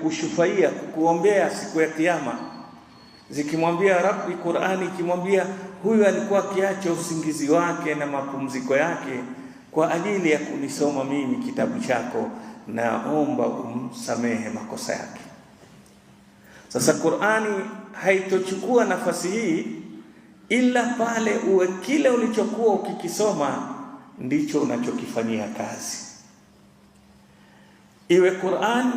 kukushufaia, kukuombea siku ya Kiyama, zikimwambia Rabbi, Qur'ani ikimwambia huyu alikuwa akiacha usingizi wake na mapumziko yake kwa ajili ya kunisoma mimi kitabu chako, naomba umsamehe makosa yake. Sasa Qur'ani haitochukua nafasi hii ila pale uwe kile ulichokuwa ukikisoma ndicho unachokifanyia kazi. Iwe Qur'an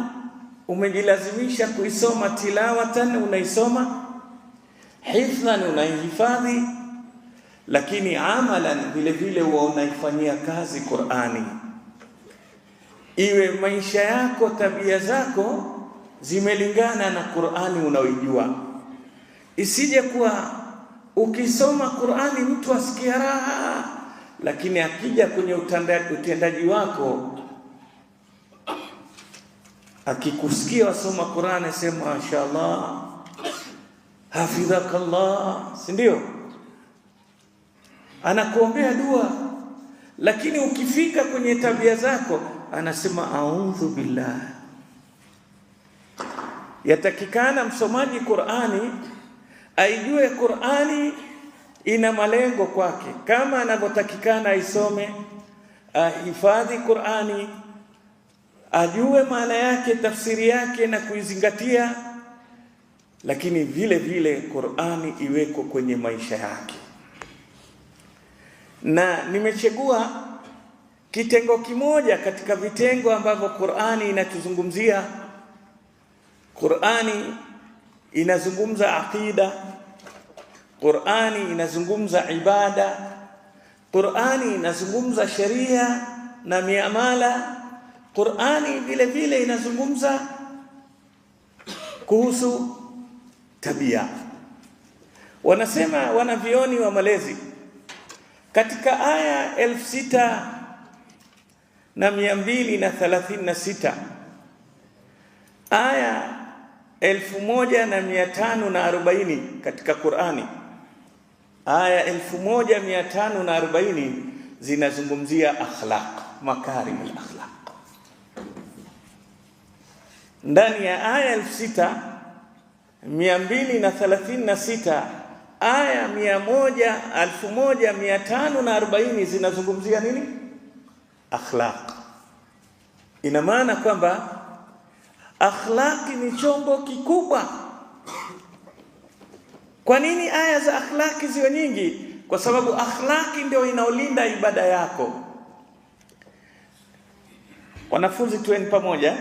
umejilazimisha kuisoma tilawatan, unaisoma hifdhan, unaihifadhi, lakini amalan vile vile huwa unaifanyia kazi Qur'ani. Iwe maisha yako, tabia zako zimelingana na Qur'ani unaoijua, isije kuwa ukisoma Qur'ani mtu asikia raha, lakini akija kwenye utendaji wako akikusikia wasoma Qur'ani asema mashaallah, hafidhakallah, si ndio? Anakuombea dua, lakini ukifika kwenye tabia zako anasema audhu billah. Yatakikana msomaji Qur'ani aijue Qur'ani ina malengo kwake, kama anavyotakikana aisome, ahifadhi Qur'ani, ajue maana yake, tafsiri yake na kuizingatia, lakini vile vile Qur'ani iweko kwenye maisha yake. Na nimechagua kitengo kimoja katika vitengo ambavyo Qur'ani inatuzungumzia. Qur'ani inazungumza aqida, Qur'ani inazungumza ibada, Qur'ani inazungumza sheria na miamala, Qur'ani vile vile inazungumza kuhusu tabia. Wanasema wanavioni wa malezi katika aya 6236 aya 1540 katika Qur'ani, aya 1540 zinazungumzia akhlaq, makarimul akhlaq. Ndani ya aya 6236 aya 1540 zinazungumzia nini? Akhlaq. Ina maana kwamba akhlaqi ni chombo kikubwa. Kwa nini aya za akhlaqi ziwe nyingi? Kwa sababu akhlaqi ndio inaolinda ibada yako. Wanafunzi, tuweni pamoja.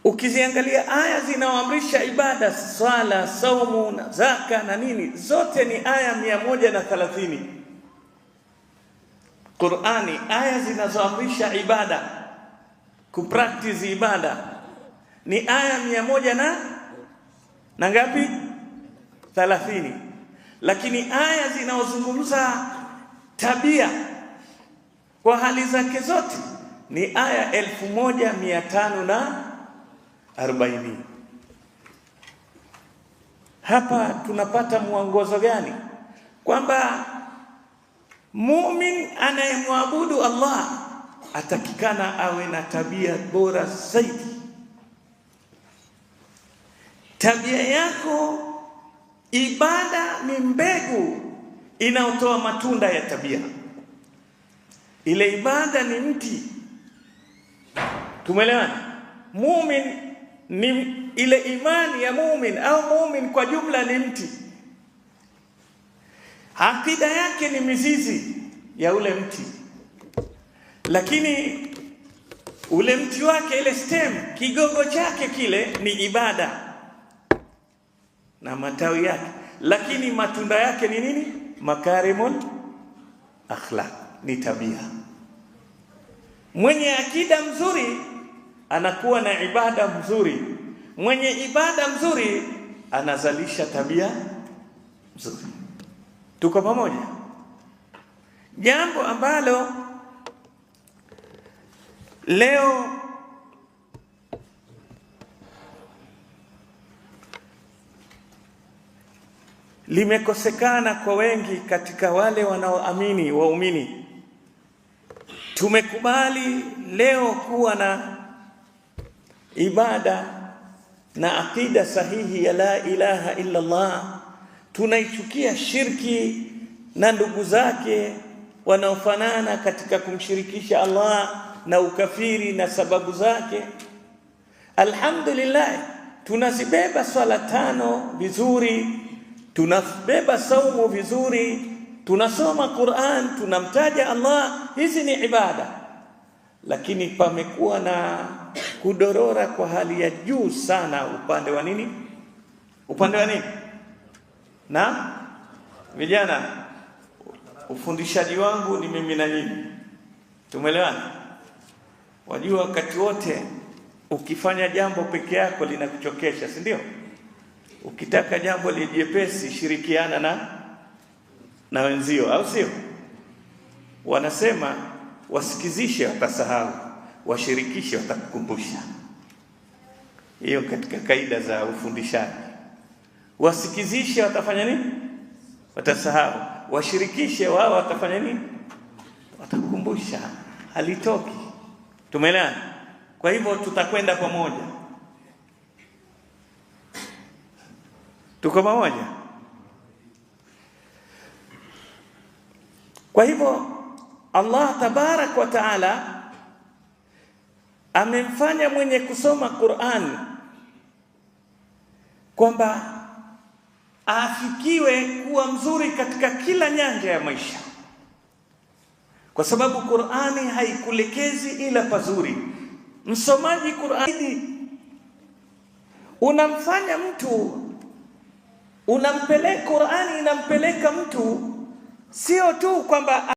Ukiziangalia aya zinaoamrisha ibada, swala, saumu na zaka na nini, zote ni aya 130 Qur'ani, aya zinazoamrisha ibada, kupractice ibada ni aya 100 na ngapi? 30. Lakini aya zinaozungumza tabia kwa hali zake zote ni aya 1540. Hapa tunapata mwongozo gani? Kwamba mumin anayemwabudu Allah atakikana awe na tabia bora zaidi. Tabia yako, ibada ni mbegu inayotoa matunda ya tabia. Ile ibada ni mti. Tumeelewana? Mumin ni ile imani ya mumin au mumin kwa jumla ni mti, akida yake ni mizizi ya ule mti, lakini ule mti wake, ile stem, kigogo chake kile ni ibada na matawi yake, lakini matunda yake ni nini? Makarimul akhlaq, ni tabia. Mwenye akida mzuri anakuwa na ibada mzuri, mwenye ibada mzuri anazalisha tabia mzuri. Tuko pamoja? Jambo ambalo leo limekosekana kwa wengi katika wale wanaoamini waumini. Tumekubali leo kuwa na ibada na aqida sahihi ya la ilaha illa Allah, tunaichukia shirki na ndugu zake wanaofanana katika kumshirikisha Allah na ukafiri na sababu zake. Alhamdulillah, tunazibeba swala tano vizuri, tunabeba saumu vizuri, tunasoma Qur'an, tunamtaja Allah. Hizi ni ibada, lakini pamekuwa na kudorora kwa hali ya juu sana upande wa nini? Upande wa nini? Na vijana, ufundishaji wangu ni mimi na nyinyi, tumeelewana? Wajua, wakati wote ukifanya jambo peke yako linakuchokesha, si ndio? Ukitaka jambo lijepesi, shirikiana na wenzio, au sio? Wanasema wasikizishe watasahau, washirikishe watakukumbusha. Hiyo katika kaida za ufundishaji. Wasikizishe watafanya nini? Watasahau. Washirikishe wao watafanya nini? Watakukumbusha. Halitoki. Tumeelewana? Kwa hivyo tutakwenda pamoja, tuko pamoja. Kwa hivyo Allah tabarak wa taala amemfanya mwenye kusoma Qur'an kwamba afikiwe kuwa mzuri katika kila nyanja ya maisha, kwa sababu Qur'ani haikulekezi ila pazuri. Msomaji Qur'ani unamfanya mtu, unampeleka Qur'ani inampeleka mtu sio tu kwamba